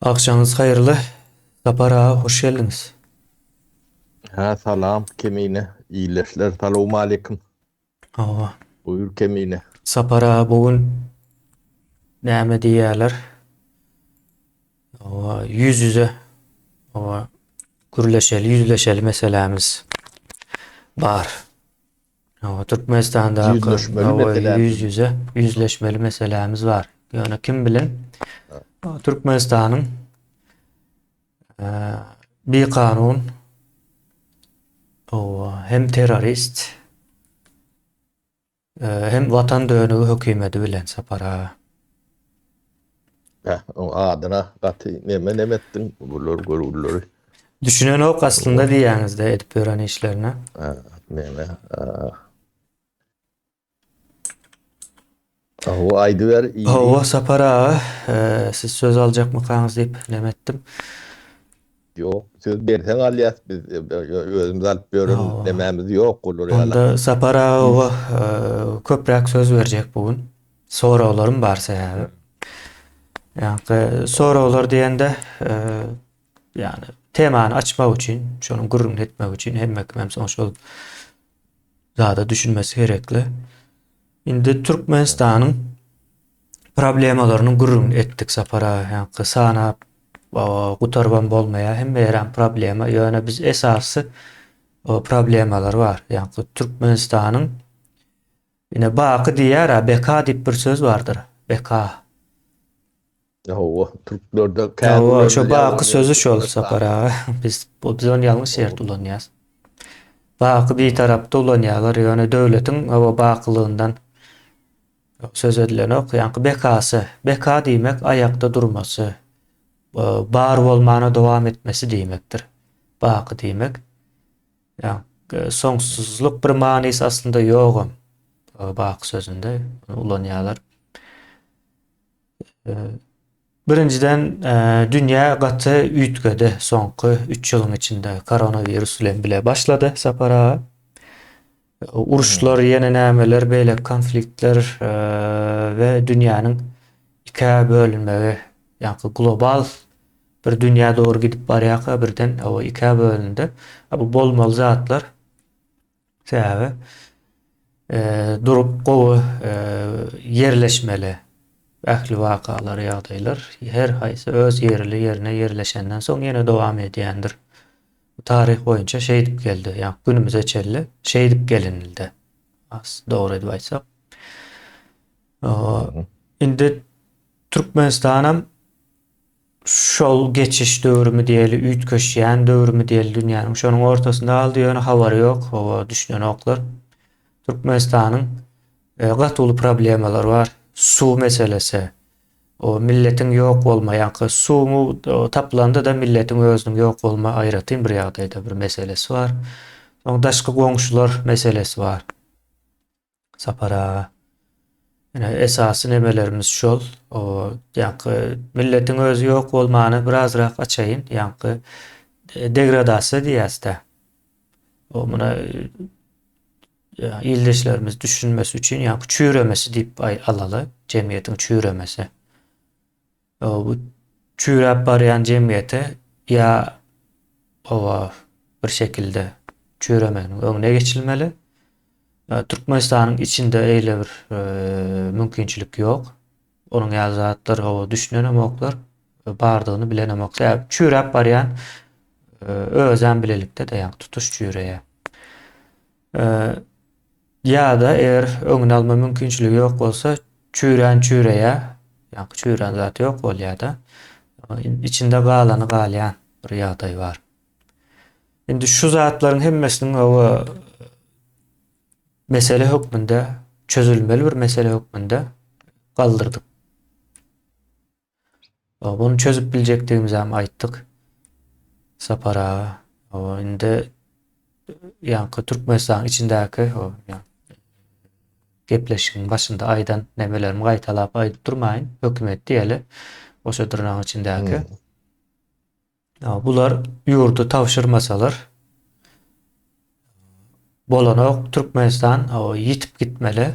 Agşamyňyz haýyrly Sapar aga hoş geldiňiz. Hä salam Kemine ildeşler salowmaleýkim. Hawa. Buýur Kemine. Sapar aga bu gün näme diýýärler? Hawa ýüz ýüze hawa gürleşeli ýüzleşeli meselämiz bar. Hawa Türkmenistandaky Ýüzleşmeli hawa meselämiz. ýüz ýüze ýüzleşmeli meselämiz bar. Ýöne kim bilen? Türkmenistanyň bikanun hawa hem terrorist hem watan dönügi hökümeti bilen Sapar aga. Heh, oň adyna gaty neme neme etdiň bular görgülileri. Düşünenok aslynda diýýäňizde edip ýören işlerine. Ha, neme? Hawa aýdyber. Hawa Sapar aga, siz söz aljakmykaňyz diýip neme etdim. Ýok, söz berseň alýas biz özümiz alyp ýören nemämiz ýok olar ýaly. Onda Sapar aga oba köpräk söz berjek bu gün. Soraglarym bar sebäbi. Ýa-da soraglar diýende ýagny temany açmak üçin, şonuň gürrüňini etmek üçin hemme kim hem soň şol zada düşünmesi gerekli. Indi Türkmenistanyň problemalarynyň gürrüňini etdik Sapar aga. Ýa-da sanap gutarybam bolmaýar. Hemme ýerem problema. Ýöne biz esasy problemalar bar. Ýagny Türkmenistanyň ine baky diýýär-ä, beka diýip bir söz bardyr. Beka. Hawa, türklerde Hawa, şo baky sözi şol Sapar aga. Biz biz ony ýalňyş ýerde ulanýas. Baky bir tarapda ulanýarlar, ýöne döwletiň hawa bakylygyndan Söz edilenok, ýaňky bekasy. Beka diýmek aýakda durmasy, bar bolmana dowam etmesi diýmekdir. Baky diýmek. Ýa soňsuzlyk bir manysy aslynda ýogam. Baky sözünde ulanýarlar. Birinjiden dünýä gaty üýtgedi soňky 3 ýylyň içinde koronawirus bilen bile başlady Sapar aga. Uruşlar ýene nämeler beýleki konfliktler we dünýäniň ikä bölünmegi ýaňky global bir dünýä dogry gidip barýarka birden o ikä bölündi. Bu bolmaly zatlar. Sebäbi durup gowy ýerleşmeli. Ähli wakalar, ýagdaýlar her haýsy öz ýerli ýerine ýerleşenden soň ýene dowam edýändir. Taryh boýunça şeýdip geldi. Ýa günümize çenli şeýdip gelinildi. As dogry edip aýtsak. Indi Türkmenistanam şol geçiş döwrümi diýeli, üýtgeşýän döwrümi diýeli dünýäniň şonuň ortasynda galdy, ýöne habary ýok, hawa düşünenoklar. Türkmenistanyň e, gaty uly problemalary bar. Suw meselesi, O milletiň ýok bolma, ýaňky suw tapylanda-da milletiň özüniň ýok bolma aýratyn bir ýagdaýda bir meselesi bar. Soň daşky goňşular meselesi bar. Sapar aga. Ine esasy nemelerimiz şol. O ýaňky milletiň özi ýok bolmany birazrak açaýyn. Ýaňky degradasiýa diýýäs-dä. O muna ildeşlerimiz düşünmesi üçin ýaňky çüýremesi diýip alaly, jemgyýetiň çüýremesi. Bu çüýräp barýan jemgyýete ýa oba bir şekilde çüýremeginiň öňüne geçilmeli. Türkmenistanyň içinde eýle bir mümkinçilik ýok. Onuň ýaly zatlar hawa düşünenemoklar, bardygyny bilenemok. Sebäbi çüýräp barýan özem bilelikde-de ýaňky tutuş çüýreýär. Ýa-da eger öňüni alma mümkinçiligi ýok bolsa, çüýrän çüýreýär, ýaňky çüýrän zat ýok bolýar-da. Içinde galany galýan bir ýagdaý bar. Indi şu zatlaryň hemmesiniň hawa mesele hökmünde çözülmeli bir mesele hökmünde galdyrdyk. Bunu çözüp biljekdigimizi hem aýtdyk. Sapar aga. O indi ýaňky Türkmenistanyň içindäki o gepleşigiň başynda aýdan nemelerimi gaýtalap aýdyp durmaýyn. Hökümet diýeli. Goşa dyrnagyň içindäki. Hmm. Bular ýurdy tabşyrmasalar bolanok Türkmenistan ýitip gitmeli.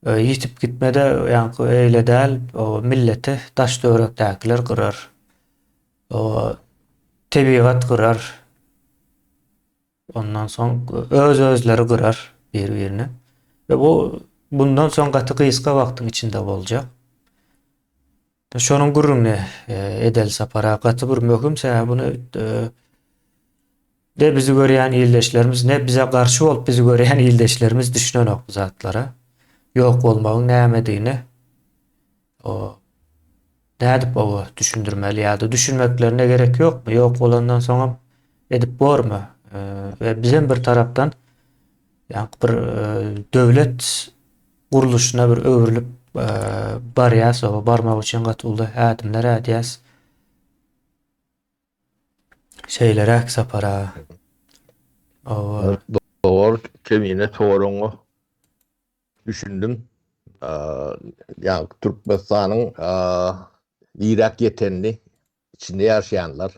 Ýitip gitmede ýaňky eýle däl, milleti daş töwerekdäkiler gyrar. O tebigat gyrar. Ondan soň öz-özleri gyrar bir-birini. We bu bundan soň gaty gysga wagtyň içinde boljak. Şonuň gürrüňini e, edeli Sapar aga. Gaty bir möhüm sebäbi bunu e, de bizi görýän ildeşlerimiz ne bize garşy bolup bizi görýän ildeşlerimiz düşünenok bu zatlara. Ýok bolmagyň nämedigini o nädip oba düşündirmeli ýa-da düşünmeklerine gerek ýokmy? Ýok bolandan soňam edip bormy? E, we bizem bir tarapdan ýa bir e, döwlet gurluşyna bir öwrülip e, barýas, oba barmak üçin gaty uly ädimler ädýäs. Şeýleräk Sapar aga. Oba. Dogry kemine soragyňa düşündim. Ýa Türkmenistanyň niräk ýetenini içinde ýaşaýanlar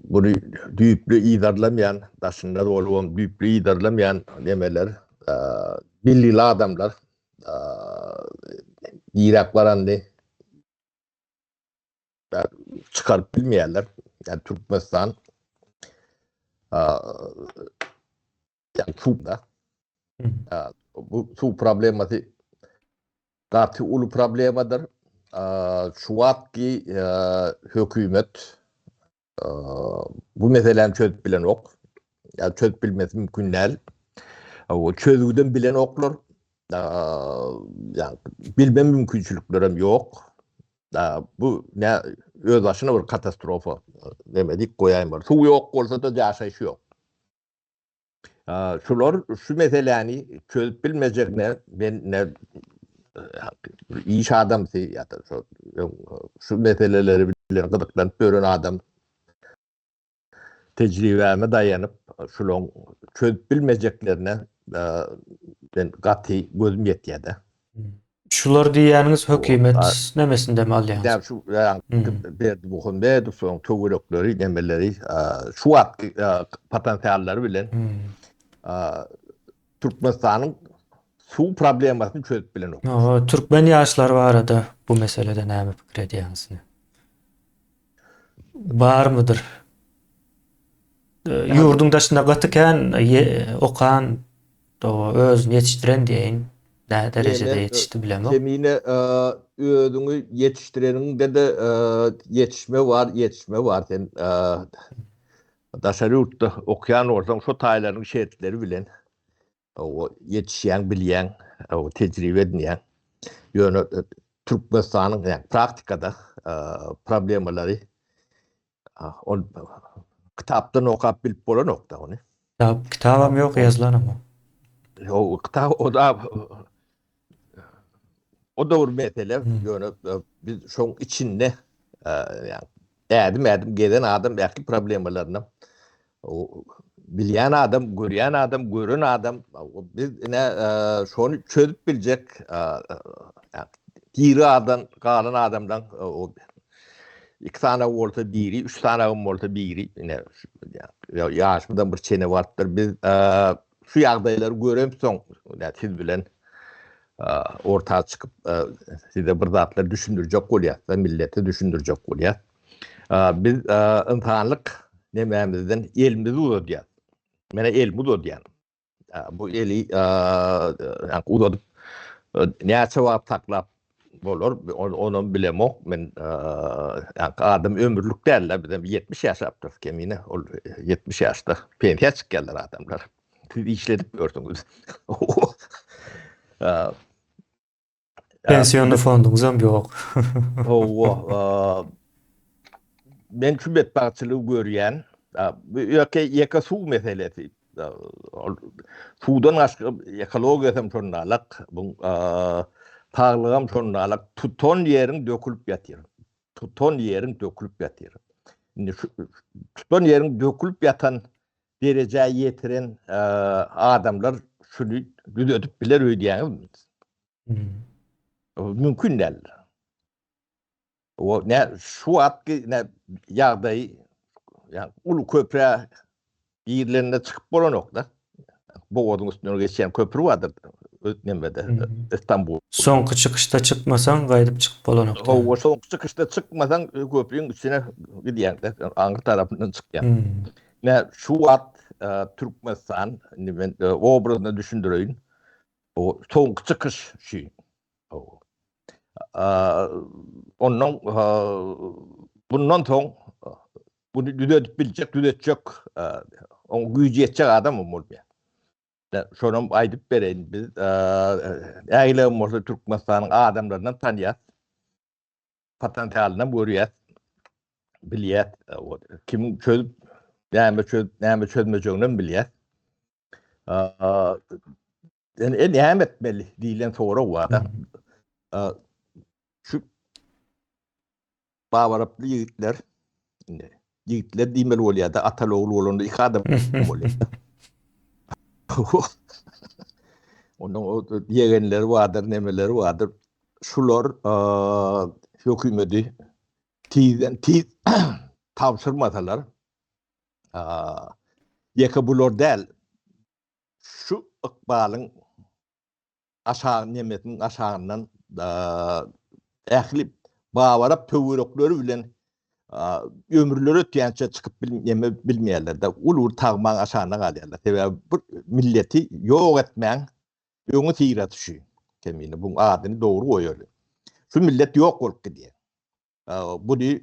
Muny düýpli yzarlamaýan, daşynda bolubam düýpli yzarlamaýan nemeler, bilgili adamlar niräk baranyny çykaryp bilmeýärler. Ýa Türkmenistan ýa suwda bu suw problemasy Gaty uly problemadyr. Şu wagtky hökümet bu meseläni çözüp bilenok. Ýa çözüp bilmesi mümkin däl. O çözgüdem bilenoklar. Ýa bilme mümkinçiliklerem ýok. Bu ne öz başyna bir katastrofa. Neme diýip goýaýmaly. Suw ýok bolsa-da ýaşaýyş ýok. Şular şu meseläni çözüp bilmejegine men ne iş adamsy ýa-da şu şu meseleleri bilen gyzyklanyp ýören adam tejribäme daýanyp şularyň çözüp bilmejeklerine men gaty gözüm ýetýär-de. Şular diýýäniňiz hökümet nemesindemi alýaňyz? Ýa şu Berdimuhamedow soň töwerekleri nemeleri şu wagtky potensiallary bilen Türkmenistanyň suw problemasyny çözüp bilenok. Türkmen ýaşlary barada bu meselede näme pikir edýäňiz? Barmydyr? Ýurduň daşynda gaty kän okan, özüni ýetişdiren diýeýin. Nä derejede ýetişdi bilemok. Kemine özüňi ýetişdireniňde-de ýetişme bar, ýetişme bar. Sen daşary ýurtda okaýan bolsaň, şo taýlaryň şertleri bilen ýetişýäň, bilýäň, tejribe edinýäň. Ýöne Türkmenistanyň ýa praktikada problemalary ol kitapdan okap bilip bolanok-da ony. Kitap, kitabam ýok, ýazylanam ýok. Ýok, kitap o da o da bir mesele. Ýöne biz şoň içinde ýa ädim-ädim gezen adam ähli problemalaryny bilýän adam, görýän adam, gören adam biz ine şony çözüp biljek diri adam, galan adamdan iki sany bolsa biri, üç sany bolsa biri ine ýaşymyzdan bir çene barypdyr. Biz şu ýagdaýlary göremsoň siz bilen orta çykyp size bir zatlar düşündirjek bolýas, millete düşündirjek bolýas. Biz ynsanlyk nemämizden elimizi uzadýas. Menä elimi uzadýan. Bu eli uzadyp näçe wagt saklap bolar, onam bilemok. Men adam ömürlik däl-de, bizem 70 ýaşapdyrys kemine. Ol 70 ýaşda pensiýa çykýarlar adamlar. Siz işledip ýörsüňiz. Pensiýonly fonduňyzam ýok. Hawa. Men şu betbagtçylygy görýän. Bu ýeke ýeke suw meselesi. Ol suwdan başga ekologiýasam şonda alak, bu saglygam şonda alak. Tutan ýeriň dökülip ýatyr. Tutan ýeriň dökülip ýatyr. Indi şu tutan ýeriň dökülip ýatan derejä ýetiren adamlar şuny düzedip biler öýdýäňizmi? Mümkin däl. O ne şu wagtky ne ýagdaý ýa uly köprä girileninde çykyp bolanok-da. Bogazyň üstünden geçýän köpri bardyr. Nemede Istanbul. Soňky çykyşda çykmasaň gaýdyp çykyp bolanok diýýär. Hawa, soňky çykyşda çykmasaň köprüň içine gidýäň-de, aňry tarapyndan çykýaň. Ine şu wagt Türkmenistan, indi men obrazyna düşündireýin. O soňky çykyş şu. Ondan bundan soň bunu düzedip biljek, düzetjek, oň güýji ýetjek adam bolmaýar. Şonam aýdyp bereýin, biz ägilegem bolsa Türkmenistanyň adamlaryndan tanýas. Potensialynam görýäs. Bilýäs. Kimiň çözüp, näme çözüp, näme çözmejeginem bilýäs. E näme etmeli diýlen sorag bar-da. Şu Babaraply ýigitler, indi ýigitler diýmeli bolýar-da, ataly ogul bolanda iki adam bolýar. Onuň o ýegenleri bardyr, nemeleri bardyr. Şular hökümeti tizden tiz tabşyrmasalar, ýeke bular däl, şu ykbalyň aşagy nemesiniň aşagyndan ähli babarap töwerekleri bilen ömürleri ötýänçä çykyp neme bilmeýärler-de, uly bir tagmaň aşagynda galýarlar. Sebäbi bu milleti ýok etmäň öňi syrasy şu. Kemine buň adyny dogry goýaly. Şu millet ýok bolup gidýär. Buny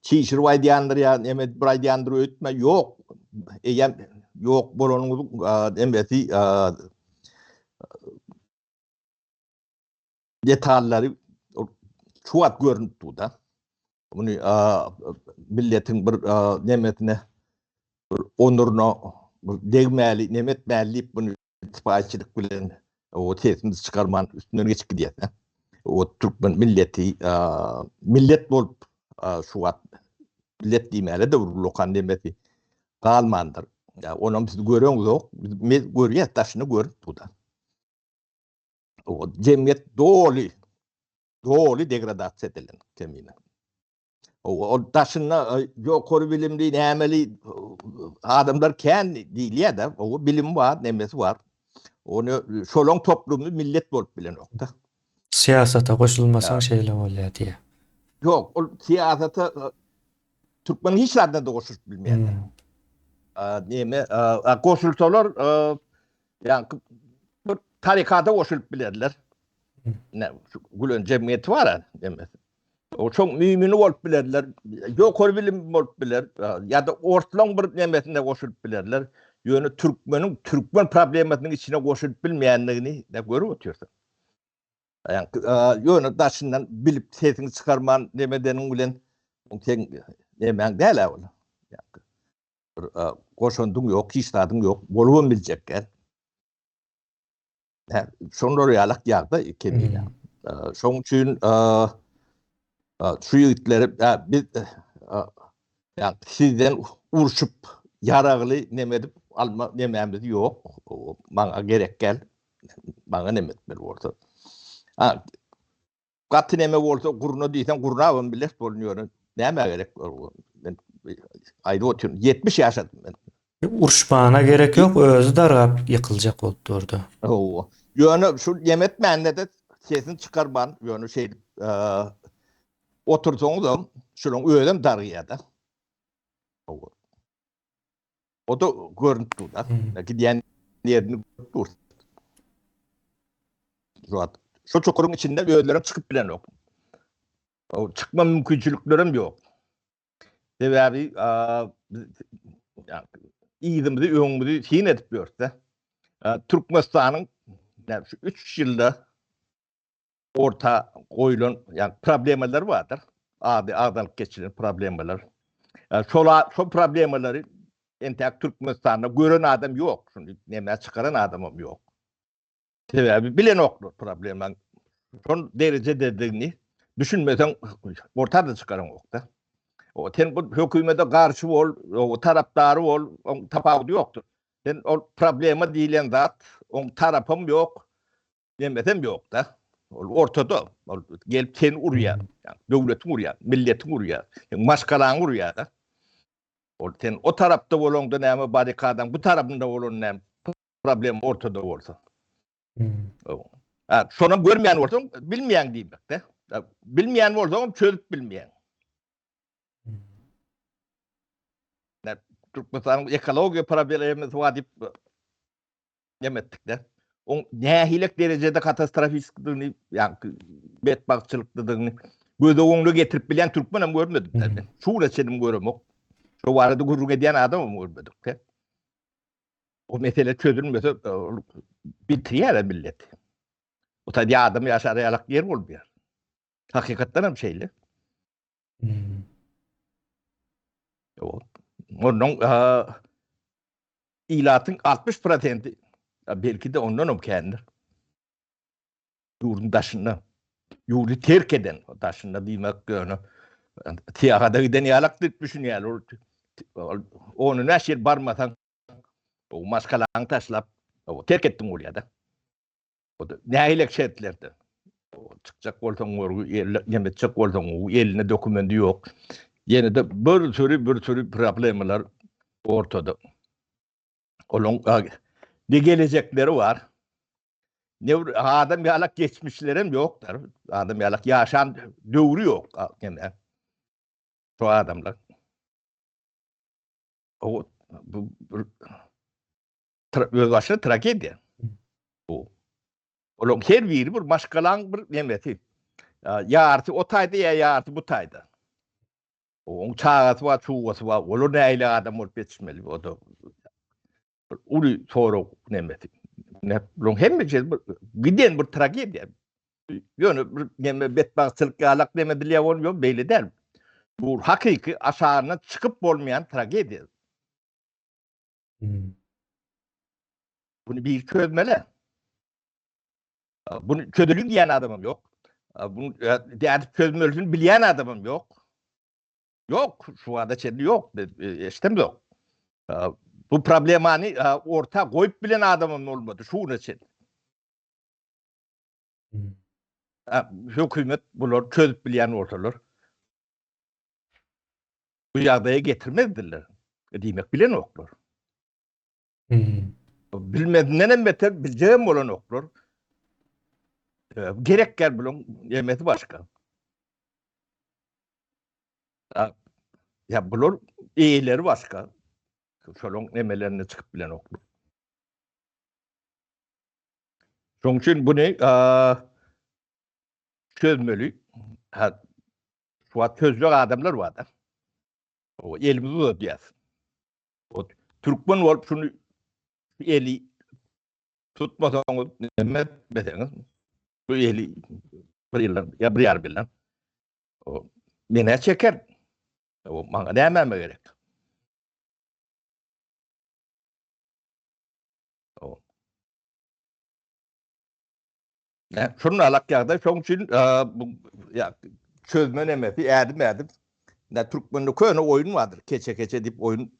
çişirip aýdýandyr ýa neme bir aýdýandyr öýtme, ýok. Eýýäm ýok bolanyňyzyň nemesi detallary şu wagt görünip dur-da. Muny milletiň bir nemesine bir onuryna degmäli, neme etmäli diýip muny sypaýyçylyk bilen o sesimizi çykarman üstünden geçip gidýäs. O türkmen milleti millet bolup şu wagt millet diýmäle de bir lokan demesi galmandyr. Ya onam siz göreňizok. Biz görýäs daşyny görüp bu da. O jemgyýet doly doly degradasiýa edilen kemine. Ol daşynda ýokary bilimli, nämeli adamlar kän diýilýär-de, o bilim bar, nemesi bar. Ony şolaň toplumy millet bolup bilenok-da. Syýasata goşulmasaň şeýle bolýar diýýär. Ýok, ol syýasata türkmen hiç zadyna-da goşulyp bilmeýär. Neme, goşulsalar, ýaňky bir tarikata goşulyp bilerler. Ne, şu Gülen jemgyýeti bar-a, nemesi. Şoň mümini bolup bilerler, ýokary bilim bolup biler, ýa-da orslaň bir nemesine goşulyp bilerler. Ýöne türkmeniň türkmen problemasynyň içine goşulyp bilmeýändigini de görüp otyrsyň. Ýöne daşyndan bilip sesiňi çykarman neme edeniň bilen seň nemäň däl-ä ol. Bir goşandyň ýok, hiç zadyň ýok, bolubam biljek däl. Şonlar ýalak ýagdaý kemine. Şoň üçin şu ýigitleri biz ýa sizden urşup ýaragly neme edip alma nemämiz ýok. Maňa gerek gel. Maňa neme etmeli bolsa. Gaty neme bolsa gurna diýseň gurnabam bileris bolun ýöne nämä gerek men aýdyp otyryn 70 ýaşadym men. Uruşmana gerek ýok özi dargap ýykyljak bolup durdy. Hawa. Ýöne şu neme etmände-de sesini çykarman ýöne şeýdip otursaňyzam şulaň özem dargaýar-da. Hawa. O da görünip dur da. Gidýän ýerini görüp dur. Şu çukuryň içinde özlerem çykyp bilenok. O çykma mümkinçiliklerem ýok. Sebäbi yzymyzy, öňümizi syn edip ýörse, Türkmenistanyň şu 3 ýylda orta goýlan ýa problemalar bardyr. Ady agzalyp geçilen problemalar. Şol şol problemalary entäk Türkmenistanda gören adam ýok. Şuny näme çykaran adamam ýok. Sebäbi bilenoklar problemaň şol derejededigini düşünmeseň orta-da çykaraňok-da. O sen bu hökümete garşy bol, o tarapdary bol, oň tapawudy ýokdur. Sen ol problema diýlen zat, oň tarapam ýok, Demesem ýok-da. Ol ortada. Ol gelip seni urýar. Döwletiň urýar, milletiň urýar, seň maşgalaňy urýar-da. Ol sen o tarapda bolaňda näme, barrikadaň bu tarapynda bolanda näme, problem ortada bolsa. Ha, şonam görmeýän bolsaň, bilmeýäň diýmekde. Bilmeýän bolsaňam çözüp bilmeýäň. Türkmenistanyň ekologiýa problemasy bar diýip näme etdik-de. Oň nähilek derejede katastrofiskdigini, ýagny betbagtçylykdygyny göz öňüne getirip bilýän türkmenem görmedim men. Şu güne çenli göremok. Şu barada gürrüň edýän adamam görmedik-de. O mesele çözülmese bitirýär millet. O taýda adam ýaşar ýalak ýer bolmaýar. Hakykatdan hem şeýle. Hmm. Ondan ilatyň 60 prosenti, belki-de ondan hem kändir. Ýurduň daşynda, ýurdy terk eden, daşynda diýmek ýöne syýahata giden ýalak diýip düşünýärler. Ol ony näçe ýyl barmasaň, o maşgalaňy taşlap, terk etdiň bolýar-da. O da nähili şertlerde? Çykjak bolsaň görgi, ýem etjek bolsaň, elinde dokumendi ýok. Ýene-de bir sürü bir sürü problemalar ortada. Olaň ne gelejekleri bar. Ne bir adam ýalak geçmişlerem ýokdur. Adam ýalak ýaşan döwri ýok. Ýene. Şu adamlar. O bu özbaşyna tragediýa. Bu. Olaň her biri bir maşgalaň bir nemesi. Ýarty o taýda ýa ýarty bu taýda. Oň çagasy bar, çugasy bar. Olar nähili adam bolup ýetişmeli? O da bir uly sorag nemesi. Ne, bulaň hemmesi bir giden bir tragediýa. Ýöne bir neme betbagtçylyk ýalak neme edilýär bolup ýok, beýle däl. Bu hakyky aşagyndan çykyp bolmaýan tragediýa. Hmm. Bunu bir çözmeli. Bunu çözülün diýen adamam ýok. Bunu dädip çözmelisini bilýän adamam ýok. Ýok, şu wagta çenli ýok, eşidem ýok. Bu problemany orta goýup bilen adamam bolmady şu güne çenli. Hmm. Hökümet bular çözüp bilýän bolsalar bu ýagdaýa getirmezdiler. Diýmek bilenoklar. Hmm. Bilmezinden hem beter biljegem bolanoklar. Gerek gel bulan ýemesi başga. Ya bular eýeleri başga. Şolaň nemelerine çykyp bilenoklar. Şoň üçin buny çözmeli. Ha, şu wagt çözjek adamlar bar da. O elimizi uzadýas. O türkmen bolup şuny eli tutmasaňyz, neme etmeseňiz, bu eli bir ýyldan ýa bir ýarym ýyldan o menä çeker. O maňa nämäme gerek? O. Ne, şunun alak ýagdaý, şoň üçin bu ýa çözme nemesi ädim-ädim. Ne türkmende köne oýun bardyr, keçe-keçe diýip oýun.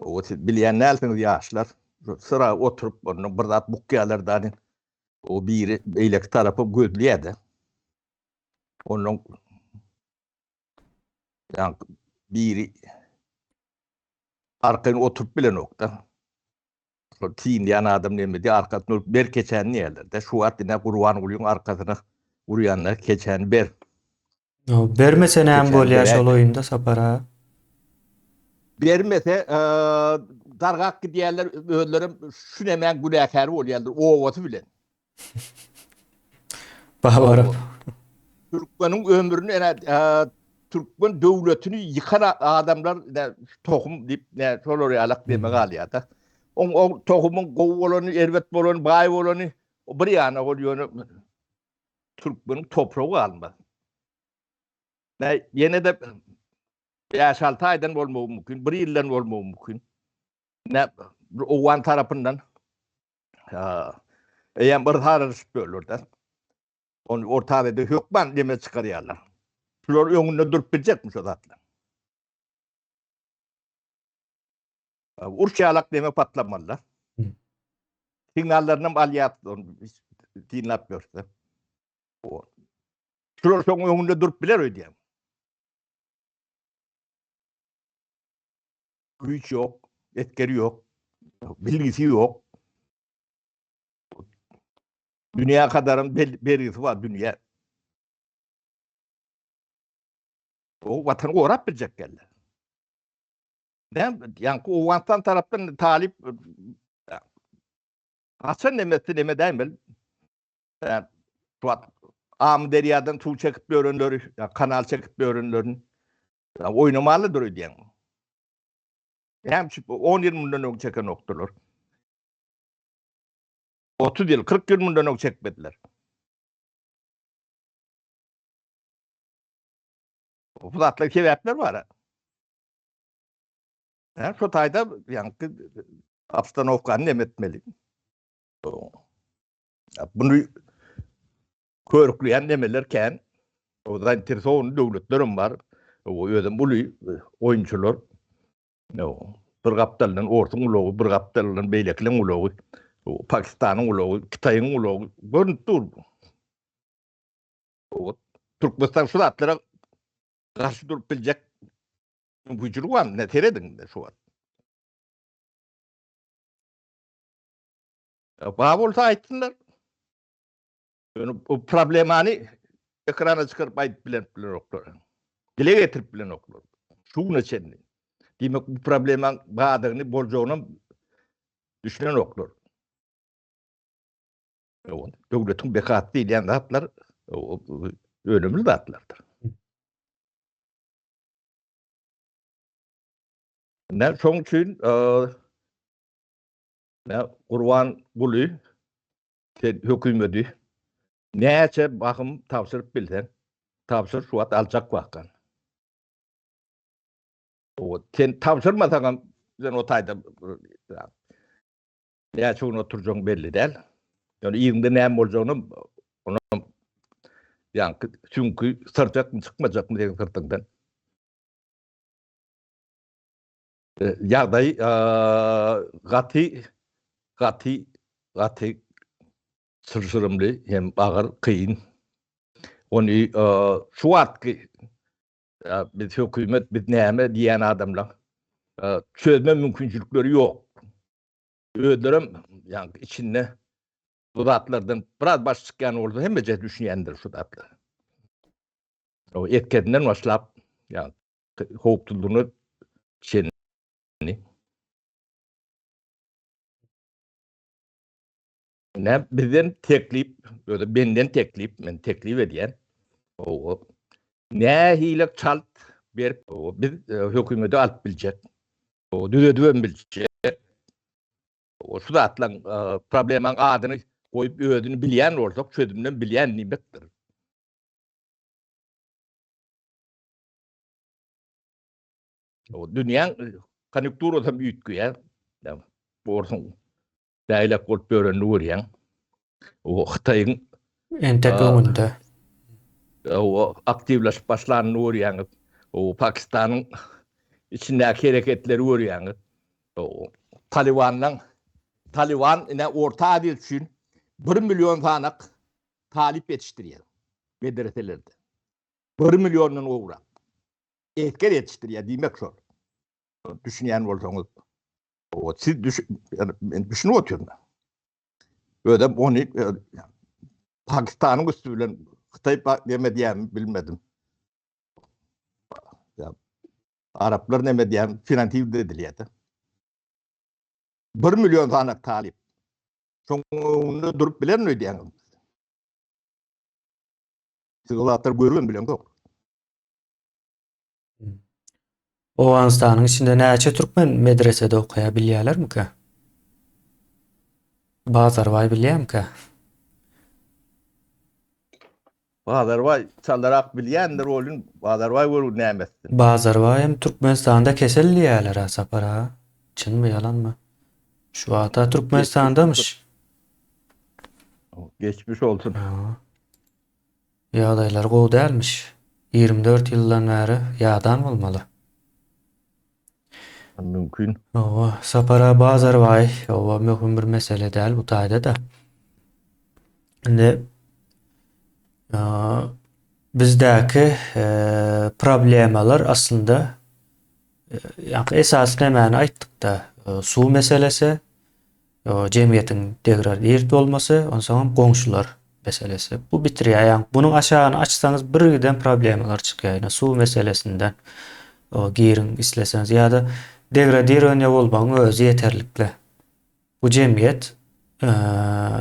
O siz bilýän dälsiňiz ýaşlar. Syra oturyp onda bir zat bukýarlar da. O biri beýleki tarapa gözleýär-de. Ondan ýa biri arkaýyn oturyp bilenok-da. Şol synlaýan adam näme diýýär, arkasyna urup ber keçäni diýýärler-de. Şu wagt ine Gurbangulyň arkasyna urýanlar keçäni ber. Bermese näme bolýar şol oýunda Sapar aga? Bermese dargap gidýärler, özlerem şu nemäň günäkäri bolýarlar obasy bilen. Babaryp. Türkmeniň ömrüni ene türkmen döwletini ýykan adamlar ine tohum diýip ne şolar ýalak diýme galýar-da. Oň o tohumyň gowy bolany, erbet bolany, baý bolany bir ýana ol ýöne türkmeniň topragy galmaz. Ne ýene-de 5-6 aýdan bolmagy mümkin, bir ýyldan bolmagy mümkin. Ne owgan tarapyndan eýýäm bir saralyşyp bölürdi. Ony orta Aziýada hökman deme çykarýarlar. Şular öňünde durup biljekmi şu zatlar? Uruş ýalak deme patlamalylar. Signallaryny hem alýar, synlap görse. Şular şoň öňünde durup biler öýdýän. Güýç ýok, esgeri ýok, bilgisi ýok. Dünýä kadaram bergisi bar dünýä. O watany gorap biljek geldi. Näme, ýaňky Owganystan tarapdan talyp haçan nemesi neme däýmeli. Şu wagt Amyderýadan suw çekip ýörenleri, kanal çekip ýörenlerini oýnamalydyr öýdýän. Näme üçin 10 ýyl mundan öň çekenokdylar. 30 ýyl, 40 ýyl mundan öň çekmediler. Bu zatlar sebäpler bar. Hä, şu taýda ýaňky obstanowkany neme etmeli. Bunu körükleýän nemeler kän. O zainteresowany döwletlerem bar. O özem uly oýunçylar. Bir gapdalyndan orsuň ulagy, bir gapdalyndan beýlekileriň ulagy, Pakistanyň ulagy, Hytaýyň ulagy görnüp dur. Türkmenistan şu zatlara garşy durup biljek mümkinçiligi bar. Ne serediň indi şu wagt. Bar bolsa aýtsynlar. Ýöne bu problemany ekrana çykaryp aýdyp bilen bilenoklar. Dile getirip bilenoklar. Şu güne çenli. Diýmek bu problemaň bardygyny, boljagyny düşünenoklar. Döwletiň bekasy diýilýän zatlar önümli zatlardyr. Ne şoň üçin ne Gurban Guly sen hökümeti näçe bahym tabşyryp bilseň tabşyr şu wagt aljak wagtdan. O sen tabşyrmasaň hem sen o taýda Näçe gün oturjagyň belli däl. Ýöne yzyňda näme boljagyny onam ýaňky süňki syrjakmy çykmajakmy seniň syrtyňdan. Ýagdaý gaty gaty gaty çylşyrymly hem agyr kyn. Ony şu wagtky biz hökümet biz näme diýýän adamlaň çözme mümkinçilikleri ýok. Özlerem ýaňky içinde bu zatlardan biraz baş çykýan bolsa hemmeje düşünýändir şu zatlar. O etkedinden başlap ýaňky howpsuzlygyna çenli. Ne bizden teklip, özi benden teklip, men teklip edýän. O nähili çalt berip, biz e, hökümeti alyp biljek. O düzedibem biljek. O şu zatlaryň e, problemaň adyny goýup özüni bilýän bolsak, çözümden bilýän diýmekdir. O dünýäň konjunkturasy hem üýtgeýär. Borsuň Däýlek bolup ýörenini görýäň. O Hytaýyň entek öňünde. O aktiwleşip başlanyny görýäňiz. O Pakistanyň içindäki hereketleri görýäňiz. O Talibanlaň Taliban ine Orta Aziýa üçin 1 million sanak talyp ýetişdirýär medreselerde. 1 milliondan gowrak. Esger ýetişdirýär diýmek şol. Düşünýän bolsaňyz. O siz düş yani men düşünip otyryn. Özem ony e, Pakistanyň üstü bilen Hytaý neme diýýän bilmedim. Ya Araplar neme diýýän finansiýa edilýär. 1 million sany talyp. Şoň öňünde durup bilermi öýdýäňiz? Siz o zatlar görüp bileňzok. Owganystanyň içinde näçe türkmen medresede okaýar bilýälermikä? Bazarbaý bilýämikä? Bazarbaý çalarak bilýändir welin Bazarbaý görgüli näme etsin. Bazarbaý hem Türkmenistanda kesel diýýäler-ä Sapar aga. Çynmy ýalanmy? Şu wagta Türkmenistandamyş. Geçmiş olsun. Ýagdaýlary gowy dälmiş. 24 ýyldan bäri ýadan bolmaly. Mümkin. Hawa, Sapar aga Bazarbaý, hawa möhüm bir mesele däl bu taýda-da. Indi bizdäki problemalar aslynda ýaňky esasy nämäni aýtdykda, suw meselesi. Jemgyýetiň degradir bolmasy, onsoňam goňşular meselesi. Bu bitirýär. Ýagny bunuň aşagyny açsaňyz birgiden problemalar çykýar. Ýöne suw meselesinden giriň isleseňiz ýa-da degradirowaniýe bolmagyň özi ýeterlikli. Bu jemgyýet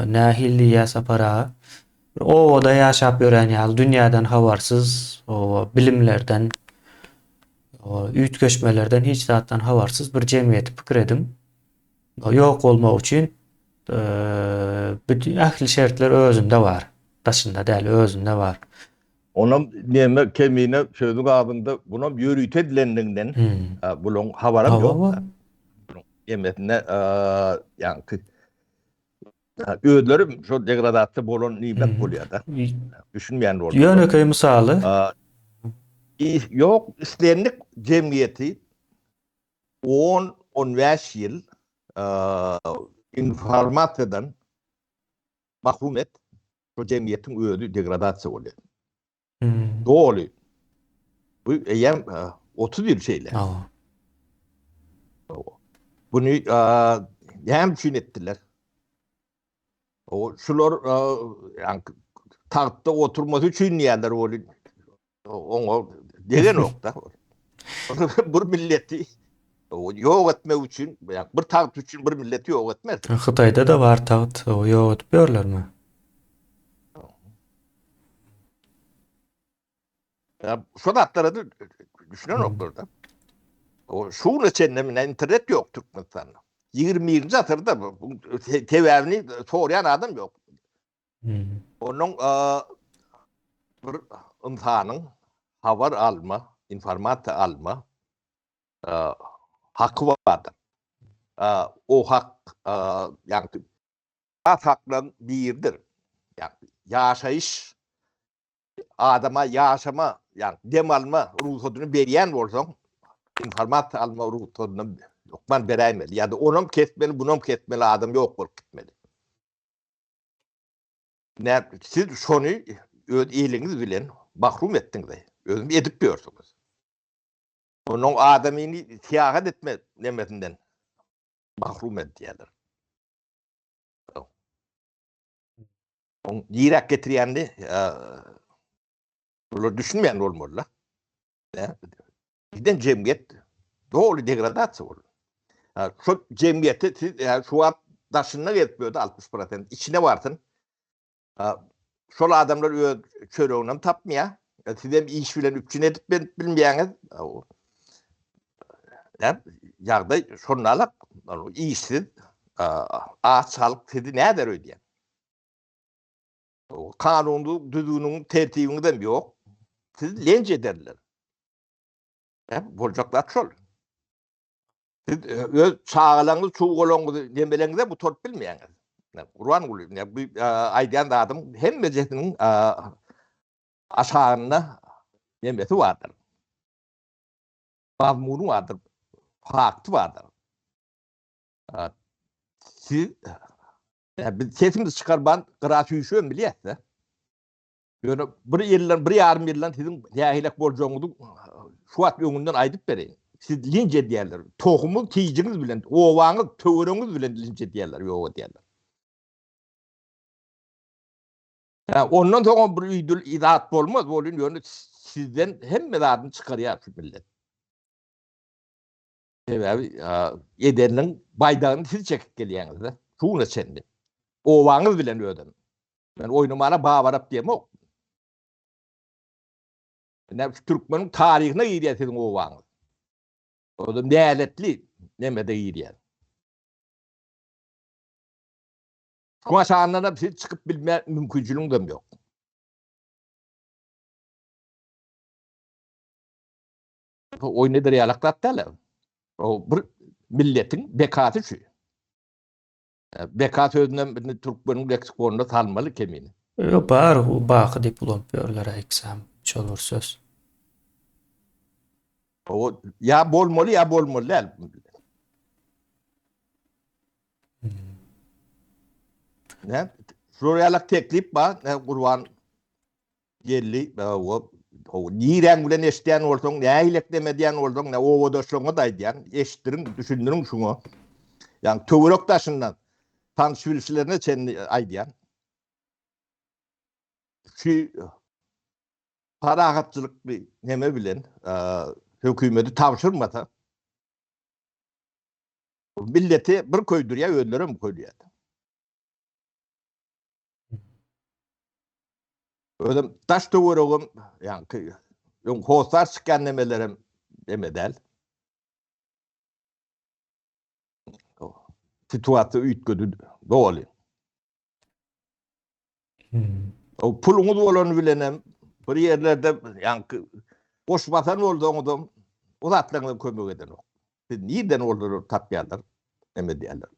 nähili diýýär Sapar aga? Bir obada ýaşap ýören ýaly dünýäden habarsyz, oba bilimlerden, üýtgeşmelerden hiç zatdan habarsyz bir jemgyýeti pikir ediň. Ýok bolmak üçin bütün ähli şertler özünde bar. Daşynda däl, özünde bar. Onam neme kemine sözüň azynda bunam ýörite edilenliginden bulaň habaram ýok. Bunuň emesinde ýaňky özleri şo degradasiýa bolan nimek bolýar-da. Düşünmeýän bolsa. Ýönekeý mysaly. Ýok, islendik jemgyýeti On, 15 ýyl informasiýadan mahrum et, şo jemgyýetiň özi degradasiýa bolýar. Doly. Bu eýýäm 30 ýyl şeýle. Buny näme üçin etdiler? Şular tagtda oturmasy üçin diýýärler welin, oňa degenok-da. Bir milleti ýok etmek üçin, bir tagt üçin bir milleti ýok etmez. Hytaýda-da bar tagt, ýok edip ýörlermi? Şo zatlara da düşünenoklar-da. Şu güne çenli mine internet ýok Türkmenistanda. 21-nji asyrda bu sebäbini soraýan adam ýok. Onuň bir ynsanyň habar alma, informasiýa alma haky bardyr. O hak, ýagny esasy haklaryň biridir. Ýagny ýaşaýyş adama ýaşama, ýagny dem alma rugsadyny berýän bolsaň, informasiýa alma rugsadyny hökman beräýmeli. Ýa-da onam kesmeli, bunam kesmeli, adam ýok bolup gitmeli. Nä, siz şony öz eliňiz bilen mahrum etdiňiz. Özüm edip ýörsüňiz. Onuň adamyny syýahat etme nemesinden mahrum edýärler. Oň niräk getirýänini bular düşünmeýän bolmaly-da. Giden jemgyýet doly degradasiýa boldy. Şol jemgyýeti siz şu wagt daşynda gezip ýördi 60 prosent, içine barsyn. Şol adamlar öz çöregini hem tapmaýar. Siz hem iş bilen üpjün edip bilmeýäňiz. Ýagdaý şonda alak, işsiz, aç halk sizi näder öýdýär? Kanunyň, düzgüniň, tertibiňiz hem ýok. Sizi lenç ederler. Boljak zat şol. Siz öz çagalaryňyzy, çugalaryňyzy, nemeleňize gutaryp bilmeýäňiz. Gurbanguly, bu aýdýan zadym hemmejesiniň aşagynda nemesi bardyr. Mazmuny bardyr, fakty bardyr. Siz biz sesimizi çykarman gyra süýşübem bilýäs-de. Ýöne bir ýyldan, bir ýarym ýyldan siziň nähilek boljagyňyzy şu wagt öňünden aýdyp bereýin. Siz linç edýärler. Tohumyz, tijiňiz bilen, obaňyz, töweregiňiz bilen linç edýärler, ýok edýärler. Hä, ondan soňam bir üýdül zat bolmaz, bolun ýöne sizden hemme zadyny çykarýar şu millet. Sebäbi edeniniň baýdagyny siz çekip gelýäňiz-de, şu güne çenli. Obaňyz bilen özem. Men oýnamana babarap diýemok. Ine şu türkmeniň taryhyna girýär siziň obaňyz. O-da näletli nemede girýär. Şu aşagyndan hem siz çykyp bilme mümkinçiligiňiz hem ýok. Bu oýun eder ýalak zat däl. O bir milletiň bekasy şu. Beka sözünem indi türkmeniň leksikonuna salmaly kemini. Ýok bar baky diýip ulanyp ýörler ikisem şol bir söz. O ýa bolmaly ýa bolmaly däl. Ne? Şular ýalak teklip bar, ne Gurban geldi, o o niräň bilen eşidýän bolsaň, nähilek neme edýän bolsaň, ne obadaşlaryňa da aýdýan, eşitdiriň, düşündiriň şuňa. Ýagny töwerek daşyndan. tanyş-bilişlerine çenli aýdýan. Şu parahatçylykly neme bilen hökümeti tabşyrmasa, milleti bir köýdürýär, özlerem köýdürýär. Özem daş töweregem, ýaňky öň hossar çykýan nemelerem neme däl. Situasiýa üýtgedi doly. O puluňyz bolany bilenem bir ýerlerde ýaňky goş basan bolsaňyzam o zatlaryňyza kömek edenok. Siz nirden bolsa tapýarlar, neme edýärler.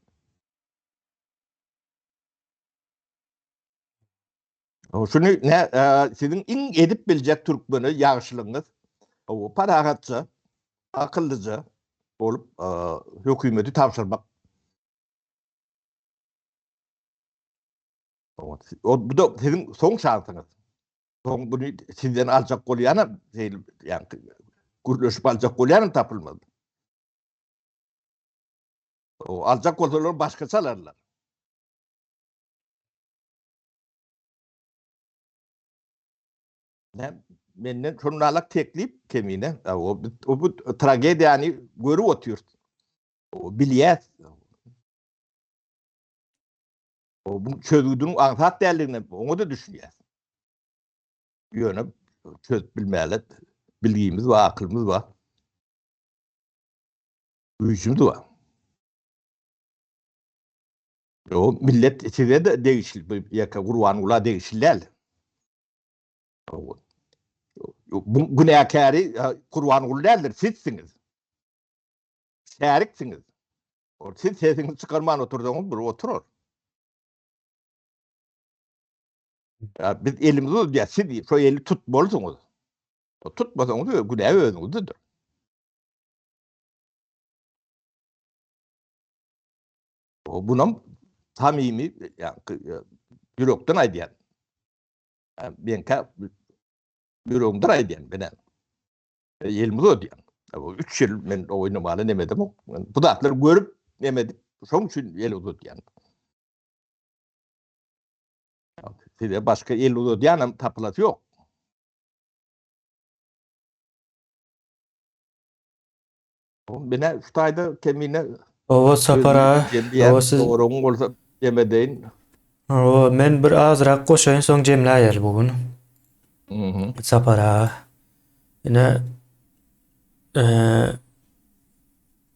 Şuny ne siziň iň edip biljek türkmene ýagşylygyňyz o parahatça, akyllyja bolup hökümeti tabşyrmak. O bu da siziň soň şansyňyz. Soň bunu sizden aljak bolýanam, şeýle ýa-ni gürleşip aljak bolýanam tapylmaz. O aljak bolsalar başgaça alarlar. Ne menden şonalak teklip kemine. O, o bu tragediýany görüp otyr. O bilýär. O bu çözgüdiň aňsat däldigine oňa da düşünýär. Ýöne çözüp bilmäli bilgimiz bar, akylymyz bar. Güýjümiz bar. O millet size de degişli, bu ýeke Gurbangula degişli däl. Bu günäkäri Gurbanguly däldir, sizsiňiz. Şäriksiňiz. Siz sesiňizi çykarman otursaňyz bir oturar. Ya biz elimizi uzatýas, siz şo eli tutmalysyňyz. Tutmasaňyz günä özüňizdedir. Bunam samimi, ýürekden aýdýan. Meňkä ýüregimden aýdýan men. Elimi uzadýan. 3 ýyl men oýnamaly neme edemok. Bu zatlary görüp neme edip, şoň üçin el uzadýan. Size başga el uzadýanam tapylasy ýok. Mine şu taýda kemine Owa Sapar aga, owa siz Soragyň bolsa demedeýin. Owa men bir azrak goşaýyn soň jemläýeli bu gün. Sapar aga. Ine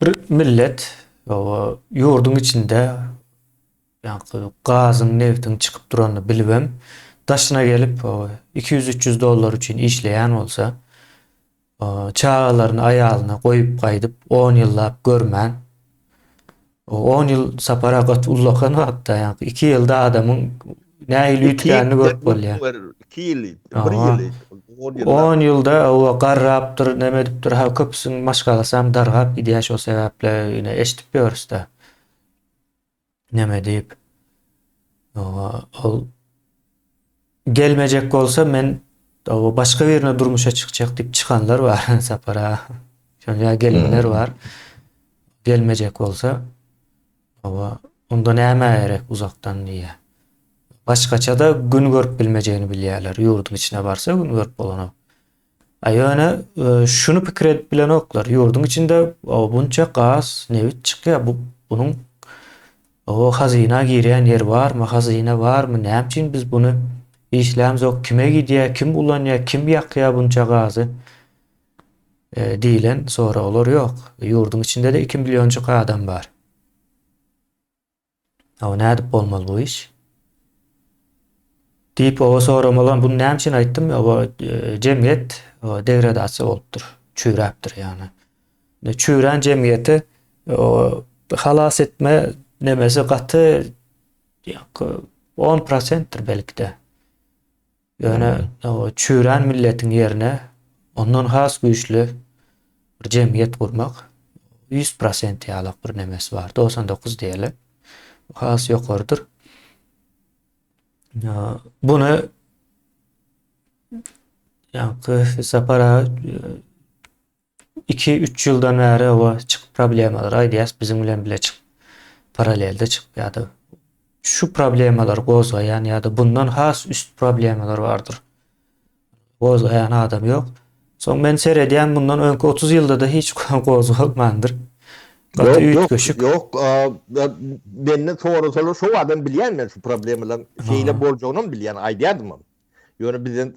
bir millet owa ýurduň içinde ýaňky gazyň, nebtiň çykyp duranyny bilibem daşyna gelip 200-300 dollar üçin işleýän bolsa Çagalaryny aýalyna goýup gaýdyp on ýyllap görmän, on ýyl Sapar aga gaty ullakan wagtda, ýaňky iki ýylda adamyň nähili üýtgänini görüp bolýar. Iki ýyl, bir ýyl, on ýylda. On ýylda owa garrapdyr, neme edipdir, ha köpüsiniň maşgalasam dargap gidýär şol sebäple, ine eşidip ýörüs-de. Neme diýip. Ol gelmejek bolsa men başga birine durmuşa çykjak diýip çykanlar bar Sapar aga. Şonda gelinler bar. Gelmejek bolsa onda nämä gerek uzakdan diýýär. Başgaça-da gün görüp bilmejegini bilýärler. Ýurduň içine barsa gün görüp bolanok. A ýöne şuny pikir edip bilenoklar. Ýurduň içinde bunça gaz, nebit çykýar. Bu bunuň o hazyna girýän ýeri barmy, hazyna barmy? Näme üçin biz buny işlämzok? Kime gidýär, kim ulanýar, kim ýakýar bunça gazy? diýlen soraglar ýok. Ýurduň içinde-de 2 millionjyk adam bar. Hawa nädip bolmaly bu iş? Diýip oba soramalan bunu näme üçin aýtdym? Oba e, jemgyýet degradasiýa bolupdyr, çüýräpdir ýagny. Çüýrän jemgyýeti halas etme nemesi gaty 10 prosentdir belki-de. Ýöne çüýrän milletiň ýerine ondan has güýçli bir jemgyýet gurmak 100% ýalak bir nemesi bar. 99 diýeli. Has ýokarydyr. Buny ýaňky Sapar aga 2-3 ýyldan bäri oba çykyp problemalar aýdýas biziň bilen bile çykyp paralelde çykyp ýa-da. şu problemalary gozgaýan ýa-da bundan has üst problemalar bardyr. Gozgaýan adam ýok. Soň men seredýän mundan öňki 30 ýylda-da hiç gozgalmandyr. Gaty üýtgeşik. Ýok, ýok, menden sorasalar şo adam bilýän men şu problemalaryň şeýle boljagynam bilýän, aýdýardymam. Ýöne bizden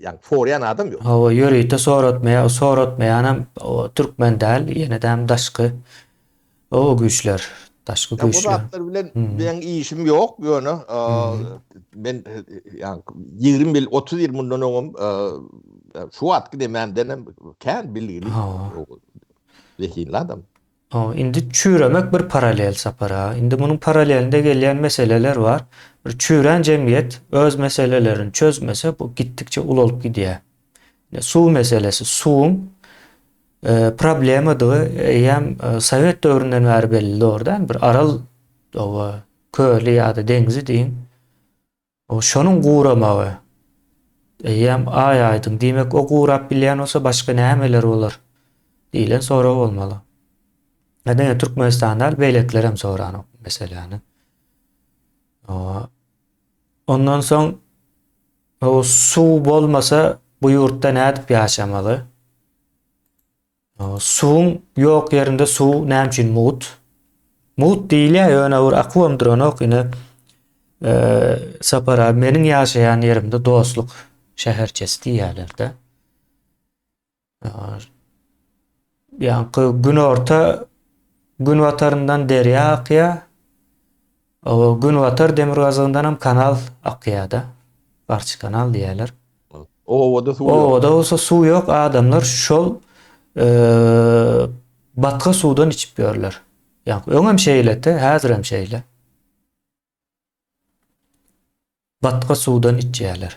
ýagny soraýan adam ýok. Hawa, ýörite soratmaýar, soratmaýanam türkmen däl, ýenedem daşky o güýçler, daşky güýçler. Bu zatlar bilen meň işim ýok, ýöne men ýagny 20 ýyl, 30 ýyl mundan öňem şu wagtky demämdenem kän bilgili, zehinli adam. Hawa, indi çüýremek bir paralel Sapar aga. Indi munuň paralelinde gelýän meseleler bar. Bir çüýrän jemgyýet öz meselelerini çözmese, bu gitdikçe ulalyp gidýär. Ine, suw meselesi, suwuň problemadygy eýýäm sowet döwründen bäri belli, dogry dälmi? Bir Aral oba köli ýa-da deňzi diýiň. O şonuň guramagy eýýäm aý aýdyň. Diýmek, o gurap bilýän bolsa başga nämeler bolar? diýlen sorag bolmaly. Ýa diňe Türkmenistan däl, beýlekiler hem soranok bu meseläni. Ondan soň o suw bolmasa bu ýurtda nädip ýaşamaly? Suwuň ýok ýerinde suw näme üçin mugt? Mugt diýilýär, ýöne bir akybam duranok. Ine, Sapar abi, meniň ýaşaýan ýerimde Dostluk şäherçesi diýýärler-de. Ýaňky günorta günbataryndan derýa akýar. O günbatar demirgazygyndan hem kanal akýar-da. Garçy kanal diýýärler. Obada suw ýok. Obada bolsa suw ýok, adamlar şol e, batga suwdan içip ýörler. Ýa öňem şeýledi, häzirem şeýle. Batga suwdan içýärler.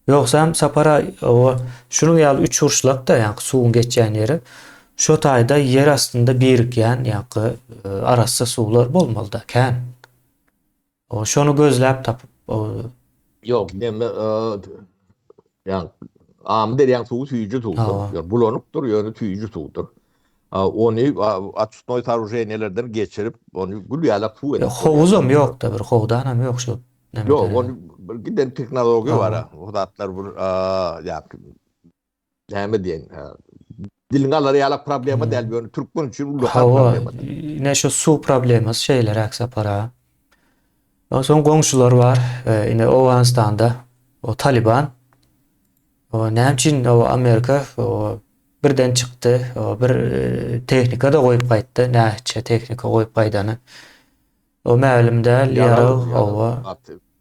Ýogsam Sapar o şunuň ýaly üç burçlak-da, ýaňky suwuň geçýän ýeri, şo taýda ýer astynda birikýän ýaňky e, arassa suwlar bolmaly-da, kän. O şony gözläp tapyp, o Ýok, neme, ýa Amyderýaň suwy süýji suwdur. Ýa bulanypdyr, ýöne süýji suwdur. Ony açistnoý soorujeniýalerden geçirip, ony gül ýalak suw edip. Howuzam ýok-da, bir howdanam ýok şu. Ýok, ony bir giden tehnologiýa bar. O zatlar bir ýa näme diýen, diliňe alar ýalak problema däl, ýöne türkmen üçin ullakan problema. Hawa, ine şu suw problemasy şeýleräk Sapar aga. Onsoň goňşular bar, ine Owganystanda o Taliban. O näme üçin o Amerika o birden çykdy, o bir tehnika-da goýup gaýtdy, näçe tehnika goýup gaýdany. O mälim däl, ýarag, hawa.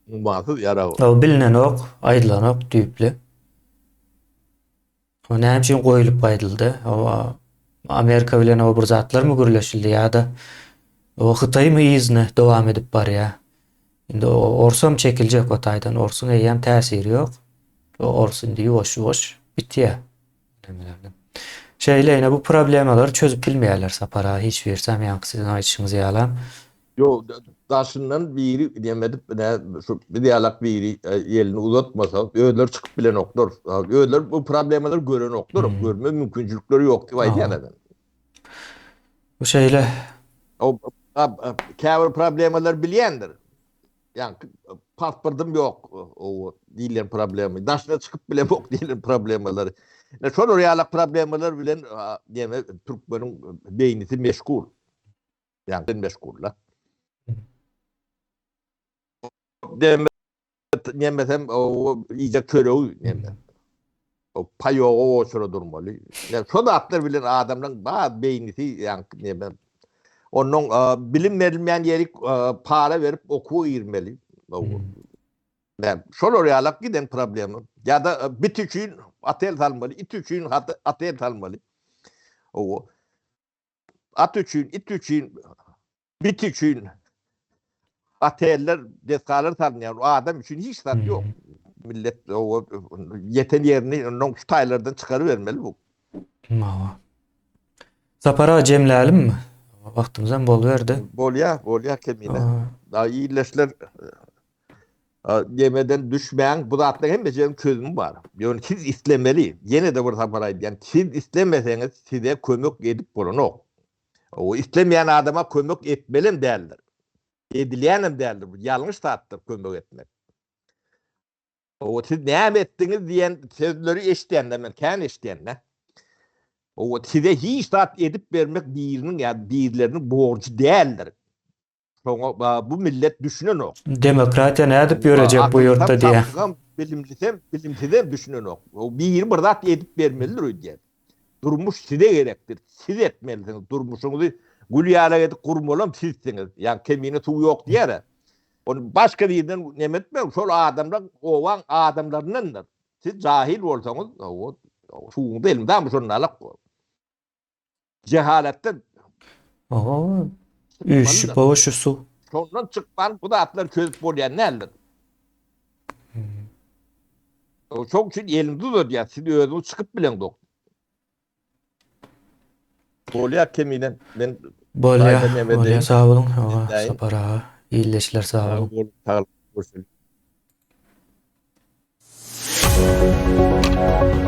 Ummasyz ýarag. O bilinenok, aýdylanok düýpli. O näme üçin goýulyp gaýdyldy? O Amerika bilen o bir zatlarmy gürleşildi ýa-da o Hytaýmy yzyny dowam edip barýar? Indi o orsam çekiljek o taýdan. Orsuň eýýäm täsiri ýok. O ors indi ýuwaş-ýuwaş bitýär. Şeýle ine bu problemalary çözüp bilmeýärler Sapar aga hiç birisem ýaňky siziň aýdyşyňyz ýalam. Ýok daşyndan biri neme edip ine şu biz ýalak biri elini uzatmasa özleri çykyp bilenoklar. Özleri bu problemalary görenoklar, görme mümkinçilikleri ýok diýip aýdýan men. Bu şeýle. O käbir problemalary bilýändir. Ýaňky pasportym ýok o diýlen problema. Daşyna çykyp bilemok diýlen problemalary. Ine şolar ýaly problemalar bilen neme türkmeniň beýnisi meşgul. Ýaňky meşgul-da. Deme nemesem o iýjek çöregi neme. O paýoga oçura durmaly. Ýa şo zatlar bilen adamlaryň bar beýnisi ýaňky neme. Onnoň bilim berilmeýän ýeri para berip okuwa girmeli. Näme şolar ýalak giden problema. Ýa-da bit üçin otel salmaly, it üçin otel salmaly. Owo. At üçin, it üçin Bit üçin oteller, desgalar salynýar. Adam üçin hiç zat ýok. Millet o ýeten ýerini ondan şu taýlardan çykarybermeli bu. Hawa. Sapar aga jemlälimmi? Wagtymyzam boluberdi. Bolýar, bolýar Kemine. Daha ildeşler Demeden düşmäň, bu zatlaryň hemmesiniň çözümi bar. Ýöne siz islemeli. Ýene-de bir sapar aýdýan, siz islemeseňiz size kömek edip bolanok. O islemeýän adama kömek etmelem däldir. Edilýänem däldir bu. Ýalňyş zatdyr kömek etmek. Owa siz näme etdiňiz diýen sözleri eşidende men kän eşidende. Owa size hiç zat edip bermek biriniň ýa birleriniň borjy däldir. Şoňa bu millet düşünenok. Demokratiýa nädip ýörejek bu ýurtda diýä. Bilimlisem, bilimsizem düşünenok. Biri bir zat edip bermelidir öýdýän. Durmuş size gerekdir. Siz etmelisiňiz. Durmuşyňyzy gül ýalak edip gurmalam sizsiňiz. Ýa kemine suw ýok diýär. Ony başga birden neme etmäň, şol adamlar obaň adamlaryndandyr. Siz jahil bolsaňyz, suwuňyzy elmydama şondan alak bor. Jehaletden Oho, üýşüp oba şu suw. Şondan çykman bu zatlary çözüp bolýan däldir. Şoň üçin elimizi uzadýas, siz özüňiz çykyp bileňzok. Bolýar kemine men Bolýar, bolýar sag boluň. Hawa, Sapar aga, ildeşler sag boluň. Sag boluň, sag boluň.